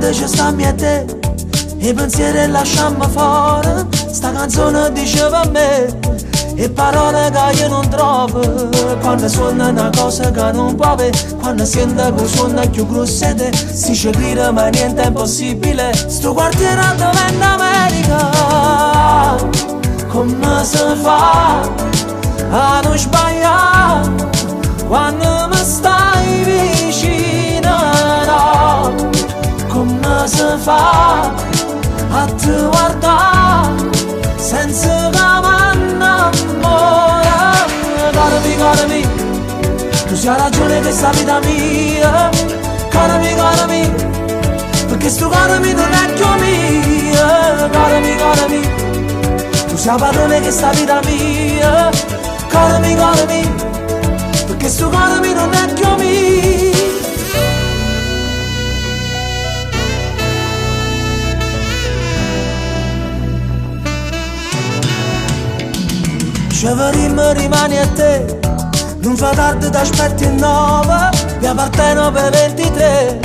niente ce sta a te. E pensieri lasciamo fuori. Sta canzone diceva a me. E parole che io non trovo. Quando suona una cosa che non può avere. Quando sento che suona più grosso te. Si ci grida ma niente è impossibile. Sto quartiere dove in America. Come si fa a non sbagliare quando mi stai vicino no. Come si fa a te guardare senza che m'innamora. Cara mia, cara mia, tu sei la ragione di questa vita mia. Cara mia, cara mia, perché sto cuore mio non è più mio. Cara mia, cara mia, tu sei la padrona di questa vita mia. Cara mia, cara mia, perché sto cuore mio non è più mio. Ci vorremmo rimani a te. Non fa tardi, ti aspetti 9. Mi parteno per 23.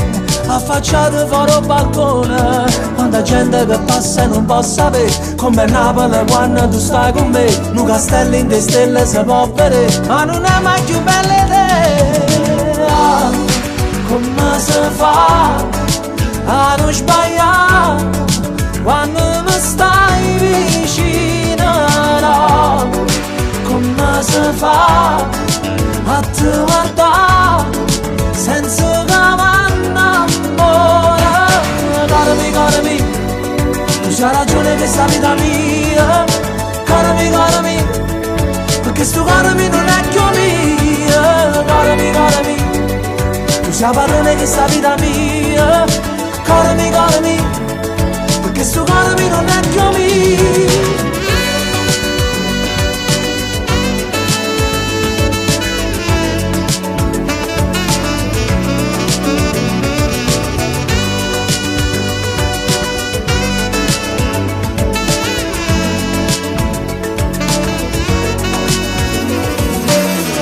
Affacciato fuori al balcone. Quanta gente che passa e non può sapere come Napoli quando tu stai con me. Un castello in te stelle si può vedere, ma non è mai più bella te. Ah, come si fa a non sbagliare quando mi stai vicino no. Come si fa a te guardare senza che m'innamora. Cara mia, cara mia, tu sei la ragione di questa vita mia. Cara mia, cara mia, perché sto cuore mio non è più mio. Cara mia, cara mia, tu sei la padrona di questa vita mia. Cara mia, cara mia, perché sto cuore mio non è più mio.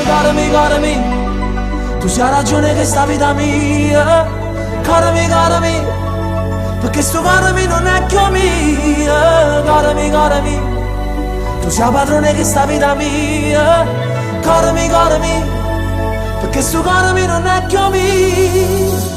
Cara mia, cara mia, tu sei la ragione di questa vita mia. Cara mia, cara mia, perché sto cuore mio non è più mio. Cara mia, cara mia, tu sei la padrona di questa vita mia. Cara mia, cara mia, perché sto cuore mio non è più mio.